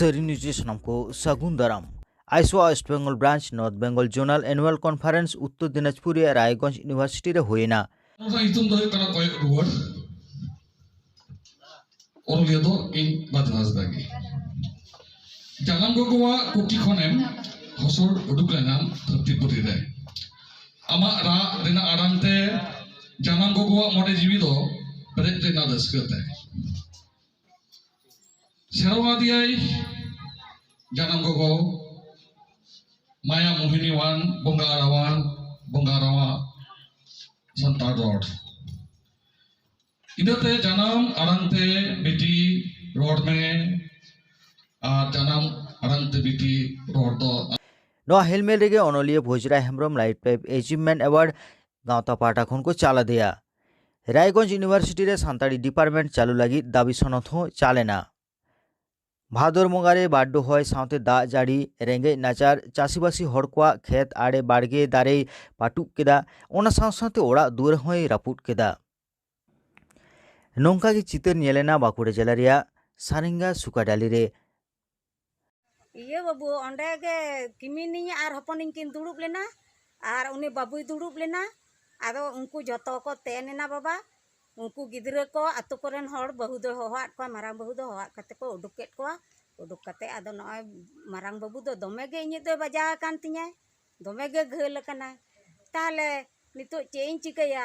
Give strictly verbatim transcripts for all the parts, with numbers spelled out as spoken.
ᱥᱟᱹᱨᱤ ᱱᱤᱭᱩᱡᱽ ᱨᱮ ᱥᱟᱱᱟᱢ ᱠᱚ ᱥᱟᱹᱜᱩᱱ ᱫᱟᱨᱟᱢ᱾ ᱟᱭᱥᱳᱣᱟ West Bengal Branch North Bengal Zonal Annual Conference ᱩᱛᱛᱚᱨ ᱫᱤᱱᱟᱡᱽᱯᱩᱨ ᱨᱮᱭᱟᱜ ᱨᱟᱭᱜᱚᱸᱡᱽ ᱤᱭᱩᱱᱤᱵᱷᱟᱨᱥᱤᱴᱤ ᱨᱮ ᱦᱩᱭᱮᱱᱟ᱾ ᱚᱱᱟ ᱧᱩᱛᱩᱢ ᱫᱚ ᱦᱩᱭᱩᱜ ᱠᱟᱱᱟ ᱠᱚᱭᱚᱜ ᱨᱩᱣᱟᱹᱲ᱾ ᱚᱱᱚᱞᱤᱭᱟᱹ ᱫᱚ ᱤᱧ ᱨᱟᱡᱽ ᱦᱟᱸᱥᱫᱟ ᱜᱮ᱾ ᱡᱟᱱᱟᱢ ᱜᱚᱜᱚᱣᱟᱜ ᱠᱩᱠᱷᱤ ᱠᱷᱚᱱᱮᱢ ᱦᱚᱥᱚᱨ ᱩᱰᱩᱠ ᱞᱮᱱᱟᱢ ᱫᱷᱟᱹᱨᱛᱤ ᱯᱩᱨᱤ ᱨᱮ᱾ ᱟᱢᱟᱜ ᱨᱟᱜ ᱨᱮᱱᱟᱜ ᱟᱲᱟᱝ ᱛᱮ ᱡᱟᱱᱟᱢ ᱜᱚᱜᱚᱣᱟᱜ ᱢᱚᱱᱮ ᱡᱤᱣᱤ ᱫᱚ ᱯᱮᱨᱮᱡ ᱞᱮᱱᱟ ᱨᱟᱹᱥᱠᱟᱹ ᱛᱮ᱾ ᱥᱮᱨᱣᱟ ᱫᱤᱭᱟᱭ ᱡᱟᱱᱟᱢ ᱜᱚᱜᱚ, ᱢᱟᱭᱟ ᱢᱳᱦᱤᱱᱤᱣᱟᱱ, ᱵᱚᱸᱜᱟ ᱟᱲᱟᱣᱟᱱ, ᱵᱚᱸᱜᱟ ᱨᱟᱣᱟ ᱥᱟᱱᱛᱟᱲ ᱨᱚᱲ᱾ ᱤᱱᱟᱹᱛᱮ ᱡᱟᱱᱟᱢ ᱟᱲᱟᱝ ᱛᱮ ᱵᱤᱴᱤ ᱨᱚᱲ ᱢᱮ, ᱟᱨ ᱡᱟᱱᱟᱢ ᱟᱲᱟᱝ ᱛᱮ ᱵᱤᱴᱤ ᱨᱚᱲ ᱫᱚ ᱱᱚᱣᱟ ᱦᱮᱞᱢᱮᱞ ᱨᱮᱜᱮ ᱚᱱᱚᱞᱤᱭᱟᱹ ᱵᱷᱳᱡᱽᱨᱟᱭ ᱦᱮᱢᱵᱨᱚᱢ Lifetime Achievement Award ᱜᱟᱶᱛᱟ ᱯᱟᱦᱴᱟ ᱠᱷᱚᱱ ᱠᱚ ᱪᱟᱞ ᱟᱫᱮᱭᱟ᱾ ᱨᱟᱭᱜᱚᱸᱡᱽ ᱤᱭᱩᱱᱤᱵᱷᱟᱨᱥᱤᱴᱤ ᱨᱮ ᱥᱟᱱᱛᱟᱲᱤ ᱰᱤᱯᱟᱨᱴᱢᱮᱱᱴ ᱪᱟᱹᱞᱩ ᱞᱟᱹᱜᱤᱫ ᱫᱟᱹᱵᱤ ᱥᱚᱱᱚᱛ ᱦᱚᱸ ᱪᱟᱞ ᱮᱱᱟ᱾ ᱵᱷᱟᱫᱚᱨ ᱵᱚᱸᱜᱟ ᱨᱮ ᱵᱟᱹᱨᱰᱩ ᱦᱚᱭ ᱥᱟᱶᱛᱮ ᱫᱟᱜ ᱡᱟᱹᱲᱤ ᱨᱮᱸᱜᱮᱡ ᱱᱟᱪᱟᱨ ᱪᱟᱹᱥᱤᱵᱟᱹᱥᱤ ᱦᱚᱲ ᱠᱚᱣᱟᱜ ᱠᱷᱮᱛ ᱟᱲᱮ ᱵᱟᱲᱜᱮ ᱫᱟᱨᱮᱭ ᱯᱟᱹᱴᱩᱵ ᱠᱮᱫᱟ᱾ ᱚᱱᱟ ᱥᱟᱶ ᱥᱟᱶᱛᱮ ᱚᱲᱟᱜ ᱫᱩᱣᱟᱹᱨ ᱦᱚᱸᱭ ᱨᱟᱹᱯᱩᱫ ᱠᱮᱫᱟ᱾ ᱱᱚᱝᱠᱟ ᱜᱮ ᱪᱤᱛᱟᱹᱨ ᱧᱮᱞ ᱮᱱᱟ ᱵᱟᱸᱠᱩᱲᱟ ᱡᱮᱞᱟ ᱨᱮᱭᱟᱜ ᱥᱟᱨᱮᱝᱜᱟ ᱥᱩᱠᱟᱰᱟᱞᱤ ᱨᱮ᱾ ᱤᱭᱟᱹ ᱵᱟᱹᱵᱩ, ᱚᱸᱰᱮ ᱜᱮ ᱠᱤᱢᱤᱱᱤᱧ ᱟᱨ ᱦᱚᱯᱚᱱᱤᱧ ᱠᱤᱱ ᱫᱩᱲᱩᱵ ᱞᱮᱱᱟ, ᱟᱨ ᱩᱱᱤ ᱵᱟᱹᱵᱩᱭ ᱫᱩᱲᱩᱵ ᱞᱮᱱᱟ᱾ ᱟᱫᱚ ᱩᱱᱠᱩ ᱡᱷᱚᱛᱚ ᱠᱚ ᱛᱮᱱ ᱮᱱᱟ ᱵᱟᱵᱟ᱾ ᱩᱱᱠᱩ ᱜᱤᱫᱽᱨᱟᱹ ᱠᱚ ᱟᱛᱳ ᱠᱚᱨᱮᱱ ᱦᱚᱲ, ᱵᱟᱹᱦᱩ ᱫᱚᱭ ᱦᱚᱦᱚᱣᱟᱫ ᱠᱚᱣᱟ, ᱢᱟᱨᱟᱝ ᱵᱟᱹᱦᱩ ᱫᱚ ᱦᱚᱦᱚᱣᱟᱫ ᱠᱟᱛᱮ ᱠᱚ ᱩᱰᱩᱠ ᱠᱮᱫ ᱠᱚᱣᱟ᱾ ᱩᱰᱩᱠ ᱠᱟᱛᱮ ᱟᱫᱚ ᱱᱚᱜᱼᱚᱭ ᱢᱟᱨᱟᱝ ᱵᱟᱹᱵᱩ ᱫᱚ ᱫᱚᱢᱮ ᱜᱮ ᱤᱧᱟᱹᱜ ᱫᱚᱭ ᱵᱟᱡᱟᱣ ᱟᱠᱟᱱ ᱛᱤᱧᱟᱭ, ᱫᱚᱢᱮ ᱜᱮ ᱜᱷᱟᱹᱞ ᱟᱠᱟᱱᱟᱭ᱾ ᱛᱟᱦᱞᱮ ᱱᱤᱛᱚᱜ ᱪᱮᱫ ᱤᱧ ᱪᱤᱠᱟᱹᱭᱟ?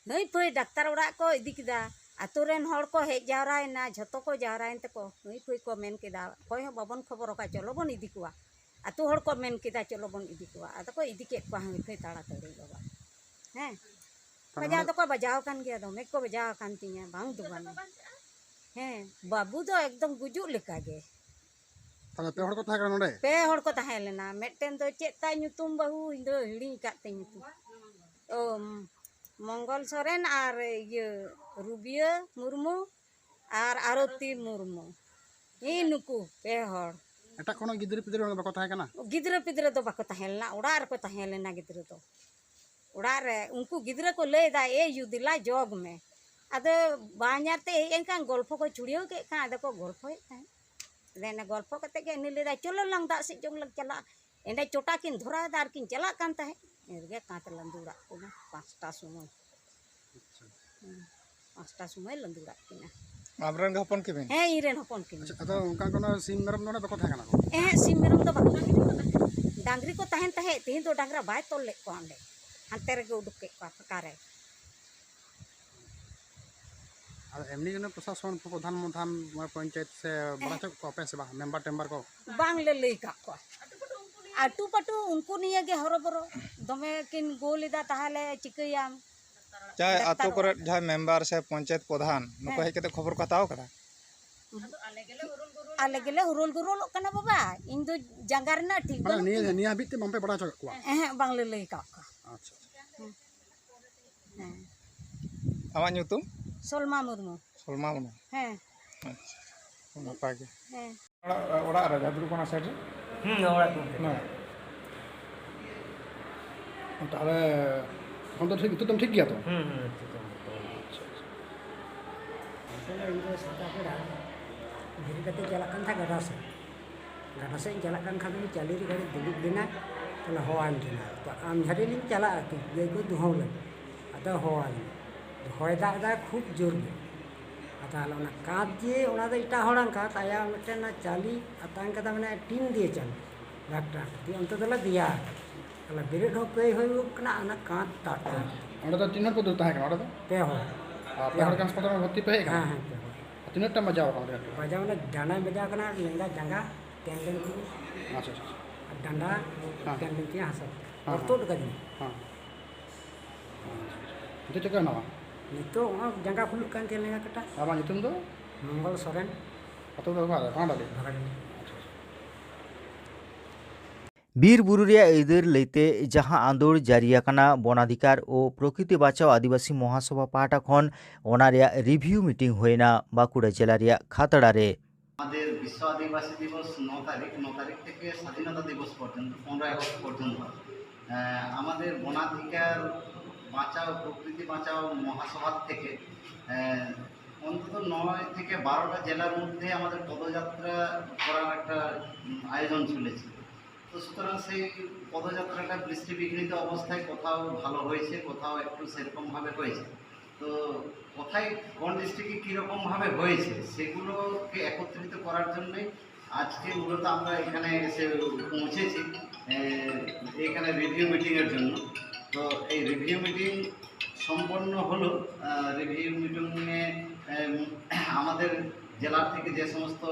ᱦᱟᱹᱭ ᱯᱷᱟᱹᱭ ᱰᱟᱠᱛᱟᱨ ᱚᱲᱟᱜ ᱠᱚ ᱤᱫᱤ ᱠᱮᱫᱟ, ᱟᱛᱳ ᱨᱮᱱ ᱦᱚᱲ ᱠᱚ ᱦᱮᱡ ᱡᱟᱣᱨᱟᱭᱮᱱᱟ, ᱡᱷᱚᱛᱚ ᱠᱚ ᱡᱟᱣᱨᱟᱭᱮᱱ ᱛᱮᱠᱚ ᱦᱟᱹᱭ ᱯᱷᱟᱹᱭ ᱠᱚ ᱢᱮᱱ ᱠᱮᱫᱟ, ᱚᱠᱚᱭ ᱦᱚᱸ ᱵᱟᱵᱚᱱ ᱠᱷᱚᱵᱚᱨ ᱟᱠᱟᱫ, ᱪᱚᱞᱚ ᱵᱚᱱ ᱤᱫᱤ ᱠᱚᱣᱟ᱾ ᱟᱛᱳ ᱦᱚᱲ ᱠᱚ ᱢᱮᱱ ᱠᱮᱫᱟ, ᱪᱚᱞᱚ ᱵᱚᱱ ᱤᱫᱤ ᱠᱚᱣᱟ᱾ ᱟᱫᱚ ᱠᱚ ᱤᱫᱤ ᱠᱮᱫ ᱠᱚᱣᱟ ᱦᱟᱹᱭ ᱯᱷᱟᱹᱭ ᱛᱟᱲᱟᱛᱟᱲᱤ ᱵᱟᱵᱟ᱾ ᱦᱮᱸ, ᱛᱟᱦᱞᱮ ᱵᱟᱡᱟᱣ ᱚᱱᱟ ᱫᱚᱠᱚ ᱵᱟᱡᱟᱣ ᱟᱠᱟᱱ ᱜᱮᱭᱟ, ᱫᱚᱢᱮ ᱠᱚ ᱵᱟᱡᱟᱣ ᱟᱠᱟᱱ ᱛᱤᱧᱟ, ᱵᱟᱝ ᱫᱚ ᱵᱟᱝ᱾ ᱦᱮᱸ, ᱵᱟᱹᱵᱩ ᱫᱚ ᱮᱠᱫᱚᱢ ᱜᱩᱡᱩᱜ ᱞᱮᱠᱟ ᱜᱮ᱾ ᱛᱟᱦᱞᱮ ᱯᱮ ᱦᱚᱲ ᱠᱚ ᱛᱟᱦᱮᱸ ᱠᱟᱱᱟ ᱱᱚᱰᱮ? ᱯᱮ ᱦᱚᱲ ᱠᱚ ᱛᱟᱦᱮᱸ ᱞᱮᱱᱟ᱾ ᱢᱤᱫᱴᱮᱱ ᱫᱚ ᱪᱮᱫ ᱛᱟᱭ ᱧᱩᱛᱩᱢ ᱵᱟᱹᱦᱩ, ᱤᱧ ᱫᱚ ᱦᱤᱲᱤᱧ ᱟᱠᱟᱫ ᱛᱟᱭ ᱧᱩᱛᱩᱢ᱾ ᱚ, ᱢᱚᱝᱜᱚᱞ ᱥᱚᱨᱮᱱ ᱟᱨ ᱤᱭᱟᱹ ᱨᱩᱵᱤᱭᱟᱹ ᱢᱩᱨᱢᱩ ᱟᱨ ᱟᱨᱚᱛᱤ ᱢᱩᱨᱢᱩ᱾ ᱦᱮᱸ, ᱱᱩᱠᱩ ᱯᱮ ᱦᱚᱲ᱾ ᱮᱴᱟᱜ ᱠᱳᱱᱳ ᱜᱤᱫᱽᱨᱟᱹ ᱯᱤᱫᱽᱨᱟᱹ ᱚᱸᱰᱮ ᱵᱟᱠᱚ ᱛᱟᱦᱮᱸ ᱠᱟᱱᱟ? ᱜᱤᱫᱽᱨᱟᱹ ᱯᱤᱫᱽᱨᱟᱹ ᱫᱚ ᱵᱟᱠᱚ ᱛᱟᱦᱮᱸ ᱞᱮᱱᱟ, ᱚᱲᱟᱜ ᱨᱮᱠᱚ ᱛᱟᱦᱮᱸ ᱞᱮᱱᱟ ᱜᱤᱫᱽᱨᱟᱹ ᱫᱚ᱾ ᱚᱲᱟᱜ ᱨᱮ ᱩᱱᱠᱩ ᱜᱤᱫᱽᱨᱟᱹ ᱠᱚ ᱞᱟᱹᱭ ᱮᱫᱟ, "ᱮ ᱭᱩ, ᱫᱮᱞᱟ ᱡᱚᱜᱽ ᱢᱮ᱾" ᱟᱫᱚ ᱵᱟᱧᱟᱨ ᱛᱮ ᱦᱮᱡ ᱮᱱ ᱠᱷᱟᱱ ᱜᱚᱞᱯᱷᱚ ᱠᱚ ᱪᱷᱩᱲᱭᱟᱹᱣ ᱠᱮᱫ ᱠᱷᱟᱱ ᱟᱫᱚ ᱠᱚ ᱜᱚᱞᱯᱷᱚᱭᱮᱫ ᱛᱟᱦᱮᱸᱫ᱾ ᱟᱫᱚ ᱮᱱᱮ ᱜᱚᱞᱯᱷᱚ ᱠᱟᱛᱮ ᱜᱮ ᱩᱱᱤ ᱞᱟᱹᱭᱫᱟᱭ, "ᱪᱚᱞᱚ ᱞᱟᱝ ᱫᱟᱜ ᱥᱮᱫ ᱪᱚᱝ ᱞᱟᱝ ᱪᱟᱞᱟᱜᱼᱟ᱾" ᱮᱸᱰᱮ ᱪᱚᱴᱟ ᱠᱤᱱ ᱫᱷᱚᱨᱟᱣ ᱮᱫᱟ ᱟᱨ ᱠᱤᱱ ᱪᱟᱞᱟᱜ ᱠᱟᱱ ᱛᱟᱦᱮᱸᱫ᱾ ᱩᱱ ᱨᱮᱜᱮ ᱠᱟᱸᱛ ᱞᱟᱸᱫᱩᱲᱟᱜ ᱠᱤᱱᱟ ᱯᱟᱸᱪᱴᱟ ᱥᱚᱢᱚᱭ᱾ ᱦᱩᱸ᱾ ᱯᱟᱸᱪᱴᱟ ᱥᱚᱢᱚᱭ ᱞᱟᱸᱫᱩᱲᱟᱜ ᱠᱤᱱᱟ᱾ ᱟᱢᱨᱮᱱ ᱜᱮ ᱦᱚᱯᱚᱱ ᱠᱤᱱ? ᱦᱮᱸ, ᱤᱧ ᱨᱮᱱ ᱦᱚᱯᱚᱱ ᱠᱤᱱ᱾ ᱟᱪᱪᱷᱟ, ᱟᱫᱚ ᱚᱱᱠᱟ ᱠᱳᱱᱳ ᱥᱤᱢ ᱢᱮᱨᱚᱢ ᱱᱚᱰᱮ ᱵᱟᱠᱚ ᱛᱟᱦᱮᱸ ᱠᱟᱱᱟ ᱠᱚ? ᱮᱦᱮᱸ, ᱥᱤᱢ ᱢᱮᱨᱚᱢ ᱫᱚ ᱵᱟᱠᱚ ᱛᱟᱦᱮᱸ ᱠᱟᱱᱟ᱾ ᱰᱟᱝᱨᱤ ᱠᱚ ᱛᱟᱦᱮᱱ ᱛᱟᱦᱮᱸᱫ, ᱛᱮᱦᱮᱧ ᱫᱚ ᱰᱟᱝᱨᱟ ᱵᱟᱭ ᱛᱚᱞ ᱞᱮᱫ ᱠᱚᱣᱟ ᱚᱸᱰᱮ, ᱦᱟᱱᱛᱮ ᱨᱮᱜᱮ ᱩᱰᱩᱠ ᱠᱮᱫ ᱠᱚᱣᱟ ᱯᱷᱟᱸᱠᱟ ᱨᱮ᱾ ᱟᱫᱚ ᱮᱢᱱᱤ ᱡᱚᱱᱮ ᱯᱨᱚᱥᱟᱥᱚᱱ, ᱯᱨᱚᱫᱷᱟᱱ ᱢᱚᱫᱷᱟᱱ, ᱢᱟᱱᱮ ᱯᱚᱧᱪᱟᱭᱮᱛ ᱥᱮ ᱵᱟᱲᱟᱭ ᱦᱚᱪᱚ ᱠᱮᱫ ᱠᱚᱣᱟ ᱯᱮ ᱥᱮ ᱵᱟᱝ, ᱢᱮᱢᱵᱟᱨ ᱴᱮᱢᱵᱟᱨ ᱠᱚ? ᱵᱟᱝ ᱞᱮ ᱞᱟᱹᱭ ᱟᱠᱟᱫ ᱠᱚᱣᱟ᱾ ᱟᱹᱴᱩ ᱯᱟᱹᱴᱩ ᱩᱱᱠᱩ ᱱᱤᱭᱮ ᱜᱮ ᱦᱚᱨᱚᱵᱚᱨᱚ, ᱫᱚᱢᱮ ᱠᱤᱱ ᱜᱳᱞ ᱮᱫᱟ, ᱛᱟᱦᱚᱞᱮ ᱪᱤᱠᱟᱹᱭᱟᱢ? ᱡᱟᱦᱟᱸᱭ ᱟᱛᱳ ᱰᱟᱠᱛᱟᱨ ᱠᱚᱨᱮ ᱚᱲᱟᱜ᱾ ᱡᱟᱦᱟᱸᱭ ᱢᱮᱢᱵᱟᱨ ᱥᱮ ᱯᱚᱧᱪᱟᱭᱮᱛ ᱯᱨᱚᱫᱷᱟᱱ, ᱱᱩᱠᱩ ᱦᱮᱸ᱾ ᱦᱮᱡ ᱠᱟᱛᱮ ᱠᱷᱚᱵᱚᱨ ᱠᱚ ᱦᱟᱛᱟᱣ ᱟᱠᱟᱫᱟ? ᱟᱞᱮ ᱜᱮᱞᱮ ᱦᱩᱨᱩᱞ ᱜᱩᱨᱩᱞᱚᱜ ᱠᱟᱱᱟ ᱵᱟᱵᱟ, ᱤᱧ ᱫᱚ ᱡᱟᱸᱜᱟ ᱨᱮᱱᱟᱜ ᱴᱷᱤᱠ ᱢᱟᱱᱮ ᱵᱟᱹᱱᱩᱜ ᱱᱤᱭᱟᱹ, ᱛᱤᱧᱟ᱾ ᱱᱤᱭᱟᱹ ᱦᱟᱹᱵᱤᱡ ᱛᱮ ᱵᱟᱝᱯᱮ ᱵᱟᱲᱟᱭ ᱦᱚᱪᱚ ᱠᱮᱫ ᱠᱚᱣᱟ? ᱮᱦᱮᱸ, ᱵᱟᱝᱞᱮ ᱞᱟᱹᱭ ᱟᱠᱟᱫ ᱠᱚᱣᱟ᱾ ᱟᱪᱪᱷᱟ, ᱟᱪᱪᱷᱟ᱾ ᱦᱮᱸ᱾ ᱟᱢᱟᱜ ᱧᱩᱛᱩᱢ? ᱥᱚᱞᱢᱟ ᱢᱩᱨᱢᱩ᱾ ᱥᱚᱞᱢᱟ ᱢᱩᱨᱢᱩ᱾ ᱦᱮᱸ᱾ ᱟᱪᱪᱷᱟ, ᱱᱟᱯᱟᱭ ᱜᱮ᱾ ᱦᱮᱸ᱾ ᱚᱲᱟᱜ, ᱚᱲᱟᱜ ᱨᱮ ᱡᱟᱦᱟᱸ ᱫᱩᱲᱩᱵ ᱠᱟᱱᱟ ᱥᱟᱭᱤᱰ ᱨᱮ? ᱦᱩᱸ, ᱚᱲᱟᱜ ᱠᱚ᱾ ᱱᱚᱣᱟ? ᱛᱟᱦᱞᱮ ᱮᱠᱷᱚᱱ ᱫᱚ ᱴᱷᱤᱠ, ᱱᱤᱛᱚᱜ ᱫᱚᱢ ᱴᱷᱤᱠ ᱜᱮᱭᱟ ᱛᱚ? ᱦᱩᱸ, ᱦᱩᱸ, ᱱᱤᱛᱚᱜ ᱫᱚ᱾ ᱟᱪᱪᱷᱟ, ᱟᱪᱪᱷᱟ᱾ ᱟᱥᱚᱞᱮ ᱤᱧ ᱫᱚ ᱥᱮᱛᱟᱜ ᱵᱮᱲᱟ ᱵᱮᱨᱮᱫ ᱠᱟᱛᱮ ᱪᱟᱞᱟᱜ ᱠᱟᱱ ᱛᱟᱦᱮᱸᱫ ᱜᱟᱰᱟ ᱥᱮᱫ᱾ ᱜᱟᱰᱟ ᱥᱮᱫ ᱤᱧ ᱪᱟᱞᱟᱜ ᱠᱟᱱ ᱠᱷᱟᱱ ᱫᱚ ᱪᱟᱹᱞᱤ ᱨᱮ ᱜᱟᱹᱰᱤ ᱫᱩᱲᱩᱵ ᱞᱮᱱᱟ, ᱛᱟᱦᱞᱮ ᱦᱚᱦᱚᱣᱟᱹᱧ ᱠᱟᱱᱟ᱾ ᱛᱚ ᱟᱢ ᱡᱷᱟᱹᱨᱤ ᱞᱤᱧ ᱪᱟᱞᱟᱜᱼᱟ, ᱛᱚ ᱜᱟᱹᱭ ᱠᱚ ᱫᱩᱦᱟᱹᱣ ᱞᱟᱹᱜᱤᱫ᱾ ᱟᱫᱚ ᱦᱚᱦᱚᱣᱟᱹᱧ᱾ ᱦᱚᱭ ᱫᱟᱜ ᱮᱫᱟᱭ ᱠᱷᱩᱵ ᱡᱳᱨ ᱜᱮ᱾ ᱟᱨ ᱛᱟᱦᱞᱮ ᱚᱱᱟ ᱠᱟᱸᱛ ᱡᱮ, ᱚᱱᱟ ᱫᱚ ᱮᱴᱟᱜ ᱦᱚᱲᱟᱜ ᱠᱟᱸᱛ, ᱟᱭᱟᱜ ᱢᱤᱫᱴᱮᱱ ᱚᱱᱟ ᱪᱟᱹᱞᱤ ᱟᱛᱟᱝ ᱠᱟᱫᱟ, ᱢᱟᱱᱮ ᱴᱤᱱ ᱫᱤᱭᱮ ᱪᱟᱹᱞᱤ, ᱰᱟᱠᱴᱟᱨ᱾ ᱫᱤᱭᱮ ᱚᱱᱛᱮ ᱫᱚᱞᱮ ᱫᱮᱭᱟ ᱟᱠᱟᱫᱟ᱾ ᱛᱟᱦᱞᱮ ᱵᱮᱨᱮᱫ ᱦᱚᱸ ᱠᱟᱹᱭ ᱦᱩᱭᱩᱜ ᱠᱟᱱᱟ, ᱚᱱᱟ ᱠᱟᱸᱛ ᱛᱟᱵ ᱠᱟᱱᱟ᱾ ᱚᱸᱰᱮ ᱫᱚ ᱛᱤᱱ ᱦᱚᱲ ᱯᱮ ᱫᱩᱲᱩᱵ ᱛᱟᱦᱮᱸ ᱠᱟᱱᱟ ᱚᱸᱰᱮ ᱫᱚ? ᱯᱮ ᱦᱚᱲ᱾ ᱟᱨ ᱯᱮ ᱯᱮ ᱦᱚᱲ ᱦᱚᱲ᱾ ᱜᱮ ᱦᱟᱥᱯᱟᱛᱟᱞ ᱨᱮ ᱵᱷᱚᱨᱛᱤ ᱯᱮ ᱦᱮᱡ ᱠᱟᱱᱟ? ᱦᱮᱸ, ᱦᱮᱸ, ᱯᱮ ᱦᱚᱲ᱾ ᱟᱨ ᱛᱤᱱᱟᱹᱜ ᱴᱟᱢ ᱵᱟᱡᱟᱣ ᱟᱠᱟᱱᱟ ᱚᱸᱰᱮ? ᱵᱟᱡᱟᱣ ᱚᱱᱟ ᱰᱟᱸᱰᱟᱧ ᱵᱟᱡᱟᱣ ᱠᱟᱱᱟ, ᱞᱮᱸᱜᱟ ᱡᱟᱸᱜᱟ ᱛᱮᱱ ᱞᱮᱱ ᱛᱤᱧᱟ᱾ ᱟᱪᱪᱷᱟ, ᱟᱪᱪᱷᱟ, ᱟᱪᱪᱷᱟ᱾ ᱟᱨ ᱰᱟᱸᱰᱟ ᱦᱮᱸ᱾ ᱛᱮᱱ ᱞᱮᱱ ᱛᱤᱧᱟ ᱦᱟᱥᱟ᱾ ᱦᱮᱸ, ᱦᱚᱨ ᱦᱮᱸ᱾ ᱛᱩᱫ ᱠᱟᱹᱫᱤᱧᱟ᱾ ᱦᱮᱸ᱾ ᱱᱤᱛᱚᱜ ᱪᱮᱫ ᱞᱮᱠᱟ ᱢᱮᱱᱟᱢᱟ? ᱱᱤᱛᱚᱜ ᱦᱚᱸ ᱡᱟᱸᱜᱟ ᱯᱷᱩᱞᱩᱜ ᱠᱟᱱ ᱛᱤᱧᱟ, ᱞᱮᱸᱜᱟ ᱠᱟᱴᱟ᱾ ᱟᱢᱟᱜ ᱧᱩᱛᱩᱢ ᱫᱚ? ᱢᱚᱝᱜᱚᱞ ᱥᱚᱨᱮᱱ᱾ ᱟᱹᱛᱩ ᱫᱚ ᱚᱠᱟᱨᱮ? ᱵᱷᱟᱜᱟᱰᱟᱹᱦᱤ᱾ ᱵᱷᱟᱜᱟᱰᱟᱹᱦᱤ᱾ ᱟᱪᱪᱷᱟ, ᱟᱪᱪᱷᱟ᱾ ᱵᱤᱨ ᱵᱩᱨᱩ ᱨᱮᱭᱟᱜ ᱟᱹᱭᱫᱟᱹᱨ ᱞᱟᱹᱭᱛᱮ ᱡᱟᱦᱟᱸ ᱟᱸᱫᱳᱲ ᱡᱟᱹᱨᱤ ᱟᱠᱟᱱᱟ, ᱵᱚᱱᱟᱫᱷᱤᱠᱟᱨ ᱳ ᱯᱨᱚᱠᱨᱤᱛᱤ ᱵᱟᱧᱪᱟᱣ ᱟᱹᱫᱤᱵᱟᱹᱥᱤ ᱢᱚᱦᱟᱥᱚᱵᱷᱟ ᱯᱟᱦᱴᱟ ᱠᱷᱚᱱ, ᱚᱱᱟ ᱨᱮᱭᱟᱜ ᱨᱤᱵᱷᱤᱭᱩ ᱢᱤᱴᱤᱝ ᱦᱩᱭᱮᱱᱟ ᱵᱟᱸᱠᱩᱲᱟ ᱡᱮᱞᱟ ᱨᱮᱭᱟᱜ ᱠᱷᱟᱛᱲᱟ ᱨᱮ᱾ আমাদের বিশ্ব আদিবাসী দিবস ন তারিখ, ন তারিখ থেকে স্বাধীনতা দিবস পর্যন্ত, পনেরোই আগস্ট পর্যন্ত, আহ, আমাদের বনাধিকার বাঁচাও, প্রকৃতি বাঁচাও মহাসভা থেকে, আহ, অন্তত ন নয় থেকে বারোটা জেলার মধ্যে আমাদের পদযাত্রা করার একটা উম, আয়োজন চলেছে। তো সুতরাং সেই পদযাত্রাটা বৃষ্টি বিঘ্নিত অবস্থায় কোথাও ভালো হয়েছে, কোথাও একটু সেরকমভাবে হয়েছে। তো কোথায়, কোন ডিস্ট্রিক্টে কীরকমভাবে হয়েছে, সেগুলোকে একত্রিত করার জন্যই আজকে মূলত আমরা এখানে এসে পৌঁছেছি, আহ, এখানে রিভিউ মিটিংয়ের জন্য। তো এই রিভিউ মিটিং সম্পন্ন হলো। রিভিউ মিটিংয়ে আমাদের জেলা থেকে যে সমস্ত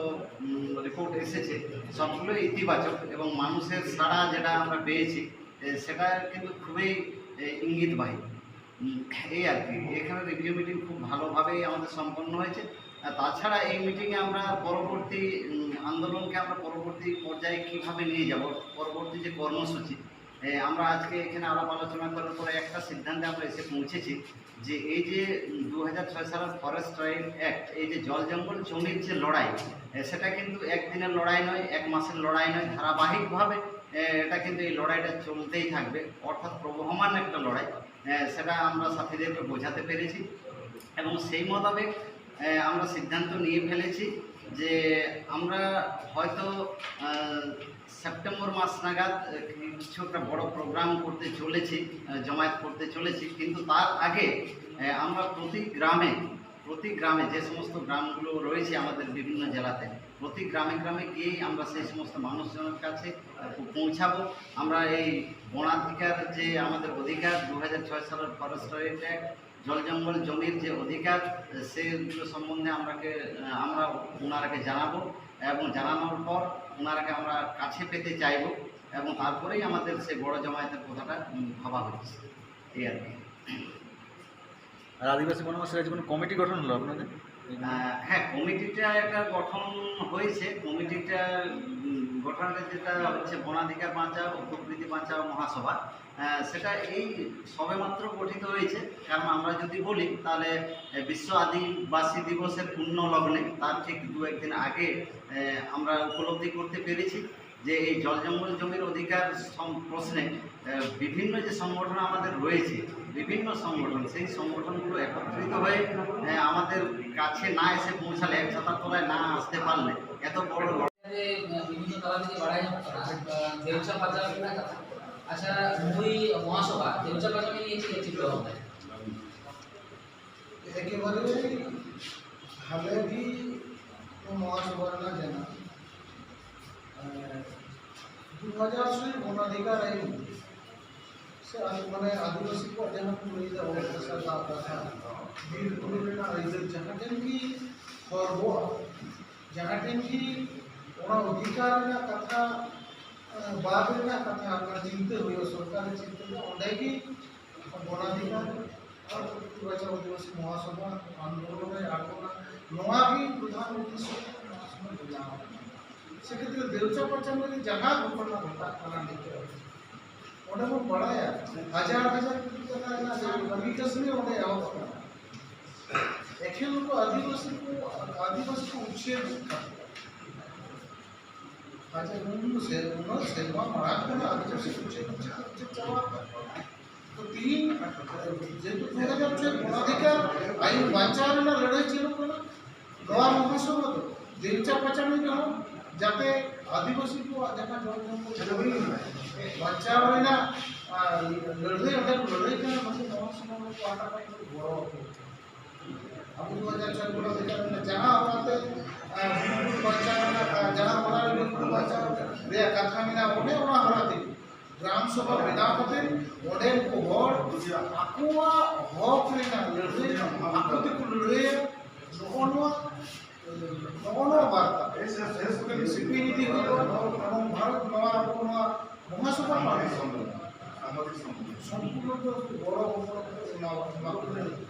রিপোর্ট এসেছে, সবগুলোই ইতিবাচক এবং মানুষের সাড়া যেটা আমরা পেয়েছি, এ, সেটা কিন্তু খুবই এ, ইঙ্গিতবাহী। উম, এই আর কি, এখানে রিভিউ মিটিং খুব ভালোভাবেই আমাদের সম্পন্ন হয়েছে। আর তাছাড়া এই মিটিংয়ে আমরা পরবর্তী উম, আন্দোলনকে আমরা পরবর্তী পর্যায়ে কীভাবে নিয়ে যাব, পরবর্তী যে কর্মসূচি, এ, আমরা আজকে এখানে আলাপ আলোচনা করার পরে একটা সিদ্ধান্তে আমরা এসে পৌঁছেছি যে এই যে দু হাজার ছয় সালের ফরেস্ট রাইট অ্যাক্ট, এই যে জল জঙ্গল জমির যে লড়াই, এ, সেটা কিন্তু একদিনের লড়াই নয়, এক মাসের লড়াই নয়, ধারাবাহিকভাবে এ, এটা কিন্তু, এই লড়াইটা চলতেই থাকবে, অর্থাৎ প্রবহমান একটা লড়াই। এ, সেটা আমরা সাথীদেরকে বোঝাতে পেরেছি এবং সেই মোতাবেক এ, আমরা সিদ্ধান্ত নিয়ে ফেলেছি যে আমরা হয়তো আহ, সেপ্টেম্বর মাস নাগাদ আহ, কিছু একটা বড় প্রোগ্রাম করতে চলেছি, আহ, জমায়েত করতে চলেছি, কিন্তু তার আগে আহ, আমরা প্রতি গ্রামে, প্রতি গ্রামে, যে সমস্ত গ্রামগুলো রয়েছে আমাদের বিভিন্ন জেলাতে, প্রতি গ্রামে গ্রামে গিয়েই আমরা সেই সমস্ত মানুষজনের কাছে আহ, পৌ- পৌঁছাবো। আমরা এই বনাধিকার, যে আমাদের অধিকার, দু হাজার ছয় সালের ফরেস্ট রাইট অ্যাক্ট, জল জঙ্গল জমির যে অধিকার, আহ, সেগুলো সম্বন্ধে আমরাকে আহ, আমরা ওনারাকে জানাবো এবং জানানোর পর ওনারাকে আমরা কাছে পেতে চাইবো এবং তারপরেই আমাদের সেই বড় জমায়েতের কথাটা উম, ভাবা হচ্ছে, এই আর কি। আর আদিবাসী বনবাসীর কাছে কোনো কমিটি গঠন হলো আপনাদের? আহ, হ্যাঁ, কমিটিটা একটা গঠন হয়েছে। কমিটিটা উম, গঠনটা যেটা হচ্ছে বনাধিকার বাঁচাও, প্রকৃতি বাঁচাও মহাসভা, আহ, সেটা এই সবেমাত্র গঠিত হয়েছে। কারণ আমরা যদি বলি, তাহলে আহ, বিশ্ব আদিবাসী দিবসের পুণ্য লগ্নে, তার ঠিক দু একদিন আগে আহ, আমরা উপলব্ধি করতে পেরেছি। যে এই জল জঙ্গল জমির অধিকার সম- প্রশ্নে আহ, বিভিন্ন যে সংগঠন আমাদের রয়েছে, বিভিন্ন সংগঠন, সেই সংগঠনগুলো একত্রিত হয়ে আহ, আমাদের কাছে না এসে পৌঁছালে, এক ছাতার তলায় না আসতে পারলে এত বড় যে, আহ, বিভিন্ন তলা থেকে বাড়াই হচ্ছে না, আহ, দেউচা পাচার না কথা। আচ্ছা, মুই মহাসভা দেউচা পাচার নিয়ে কি চিন্তা ভাবনা? একেবারে হালে কি মহাসভা না জানা। ᱫᱩ ᱦᱟᱡᱟᱨ ᱥᱩᱭ ᱚᱱᱟ ᱚᱫᱷᱤᱠᱟᱨ ᱟᱭᱤᱱ ᱥᱮ ᱟᱨ ᱢᱟᱱᱮ ᱟᱹᱫᱤᱵᱟᱹᱥᱤ ᱠᱚᱣᱟᱜ ᱡᱟᱦᱟᱸ ᱠᱚ ᱞᱟᱹᱭ ᱮᱫᱟ, ᱚᱛ ᱦᱟᱥᱟ, ᱫᱟᱜ ᱵᱟᱠᱷᱨᱟ, ᱵᱤᱨ ᱵᱩᱨᱩ ᱨᱮᱱᱟᱜ ᱟᱹᱭᱫᱟᱹᱨ, ᱡᱟᱦᱟᱸ ᱴᱷᱮᱱ ᱜᱮ ᱦᱚᱲ ᱵᱚ, ᱡᱟᱦᱟᱸ ᱴᱷᱮᱱ ᱜᱮ ᱚᱱᱟ ᱚᱫᱷᱤᱠᱟᱨ ᱨᱮᱱᱟᱜ ᱠᱟᱛᱷᱟ, ᱵᱟᱫ ᱨᱮᱱᱟᱜ ᱠᱟᱛᱷᱟ, ᱚᱱᱟ ᱪᱤᱱᱛᱟᱹ ᱦᱩᱭᱩᱜᱼᱟ, ᱥᱚᱨᱠᱟᱨ ᱪᱤᱱᱛᱟᱹ ᱨᱮ, ᱚᱸᱰᱮ ᱜᱮ ᱚᱱᱟ ᱚᱫᱷᱤᱠᱟᱨ ᱟᱨ ᱯᱨᱚᱠᱨᱤᱛᱤ ᱵᱟᱧᱪᱟᱣ ᱟᱹᱫᱤᱵᱟᱹᱥᱤ ᱢᱚᱦᱟᱥᱚᱵᱷᱟ ᱟᱱᱫᱳᱞᱚᱱ ᱨᱮ ᱟᱬᱜᱚᱱᱟ᱾ ᱱᱚᱣᱟ ᱜᱮ ᱯᱨᱚᱫᱷᱟᱱ ᱩᱫᱽᱫᱮᱥᱥᱚ ᱢᱚᱦᱟᱥᱚᱵᱷᱟ ᱵᱮᱱᱟᱣ ᱟᱠᱟᱱᱟ᱾ ᱥᱮᱠᱷᱮᱛᱨᱮ ᱫᱮᱣᱪᱟ ᱯᱟᱪᱟᱢᱤ ᱨᱮ ᱡᱟᱦᱟᱸ ᱜᱷᱚᱴᱚᱱᱟ ᱜᱷᱚᱴᱟᱜ ᱠᱟᱱᱟ ᱱᱤᱛᱚᱜ, ᱚᱸᱰᱮ ᱵᱚᱱ ᱵᱟᱲᱟᱭᱟ ᱦᱟᱡᱟᱨ ᱦᱟᱡᱟᱨ ᱠᱳᱴᱤ ᱴᱟᱠᱟ ᱨᱮᱱᱟᱜ ᱡᱟᱦᱟᱸ ᱠᱟᱹᱢᱤ ᱠᱟᱹᱥᱱᱤ ᱚᱸᱰᱮ ᱮᱦᱚᱵ ᱟᱠᱟᱱᱟ᱾ ᱮᱠᱷᱮᱱ ᱱᱩᱠᱩ ᱟᱹᱫᱤᱵᱟᱹᱥᱤ ᱠᱚ, ᱟᱹᱫᱤᱵᱟᱹᱥᱤ ᱠᱚ ᱩᱪᱷᱟᱹᱱ ᱟᱠᱟᱫ ᱠᱚᱣᱟ᱾ ᱟᱪᱪᱷᱟ, ᱩᱱ ᱥᱮ-, ᱩᱱᱟᱹᱜ ᱥᱮᱨᱢᱟ ᱢᱟᱲᱟᱝ ᱠᱷᱚᱱᱟᱜ ᱟᱹᱫᱤᱵᱟᱹᱥᱤ ᱩᱪᱷᱟᱹᱱ, ᱩᱪᱷᱟᱹᱱ, ᱩᱪᱷᱟᱹᱱ ᱪᱟᱵᱟ ᱟᱠᱟᱫ ᱠᱚᱣᱟ᱾ ᱛᱚ ᱛᱤᱦᱤᱧ ᱡᱮᱦᱮᱛᱩ ᱫᱩ ᱦᱟᱡᱟᱨ ᱪᱷᱚᱭ ᱚᱱᱟᱫᱷᱤᱠᱟᱨ ᱟᱭᱤᱱ ᱵᱟᱧᱪᱟᱣ ᱨᱮᱱᱟᱜ ᱞᱟᱹᱲᱦᱟᱹᱭ ᱪᱟᱹᱞᱩᱜ ᱠᱟᱱᱟ, ᱱᱚᱣᱟ ᱢᱚᱦᱟᱥᱚᱵᱷᱟ ᱫᱚ ᱫᱮᱣᱪᱟ ᱯᱟᱪᱟᱢᱤ ᱨᱮᱦᱚᱸ ᱡᱟᱛᱮ ᱟᱹᱫᱤᱵᱟᱹᱥᱤ ᱠᱚᱣᱟᱜ ᱡᱟᱦᱟᱸ ᱡᱚᱢ ᱧᱩ ᱠᱚ ᱵᱟᱧᱪᱟᱣ ᱨᱮᱱᱟᱜ, ᱟᱨ, ᱞᱟᱹᱲᱦᱟᱹᱭ ᱚᱸᱰᱮ ᱠᱚ ᱞᱟᱹᱲᱦᱟᱹᱭ ᱠᱟᱱᱟ, ᱱᱩᱠᱩ ᱢᱚᱦᱟᱥᱚᱵᱷᱟ ᱯᱟᱦᱴᱟ ᱠᱷᱚᱱ ᱠᱚ ᱜᱚᱲᱚ ᱟᱠᱚ᱾ ᱟᱵᱚ ᱫᱩ ᱦᱟᱡᱟᱨ ᱪᱷᱚᱭ ᱠᱷᱚᱱᱟᱜ ᱫᱮᱠᱷᱟ ᱢᱮᱱᱟᱜᱼᱟ, ᱡᱟᱦᱟᱸ ᱦᱚᱨᱟᱛᱮ, ᱟᱸ, ᱵᱤᱨ ᱵᱩᱨᱩ ᱵᱟᱧᱪᱟᱣ ᱨᱮᱱᱟᱜ, ᱟᱸ, ᱡᱟᱦᱟᱸ ᱦᱚᱨᱟ ᱨᱮ ᱵᱤᱨ ᱵᱩᱨᱩ ᱵᱟᱧᱪᱟᱣ ᱨᱮᱭᱟᱜ ᱠᱟᱛᱷᱟ ᱢᱮᱱᱟᱜᱼᱟ, ᱚᱱᱮ ᱚᱱᱟ ᱦᱚᱨᱟ ᱛᱮ ᱜᱨᱟᱢ ᱥᱚᱵᱷᱟ ᱵᱮᱱᱟᱣ ᱠᱟᱛᱮ ᱚᱸᱰᱮᱱ ᱠᱚ ᱦᱚᱲ ᱟᱠᱚᱣᱟᱜ ᱦᱚᱠ ᱨᱮᱱᱟᱜ ᱞᱟᱹᱲᱦᱟᱹᱭ ᱟᱠᱚ ᱛᱮᱠᱚ ᱞᱟᱹᱲᱦᱟᱹᱭᱟ᱾ ᱱᱚᱜᱼᱚ ᱱᱚᱣᱟ, ᱱᱚᱜᱼᱚ ᱱᱚᱣᱟ ᱵᱟᱨᱛᱟ ᱥᱤᱯᱤ ᱤᱫᱤ ᱦᱩᱭᱩᱜᱼᱟ ᱮᱵᱚᱝ ᱵᱷᱟᱨᱚᱛ ᱱᱚᱣᱟ ᱟᱵᱚ ᱱᱚᱣᱟ ᱢᱚᱦᱟᱥᱚᱵᱷᱟ ᱯᱟᱦᱴᱟ ᱥᱚᱢᱯᱩᱨᱱᱚ ᱜᱚᱲᱚ ᱜᱚᱯᱚᱲᱚ ᱠᱚ ᱮᱢᱟ, ᱮᱢᱟ ᱠᱚ ᱞᱟᱹᱜᱤᱫ᱾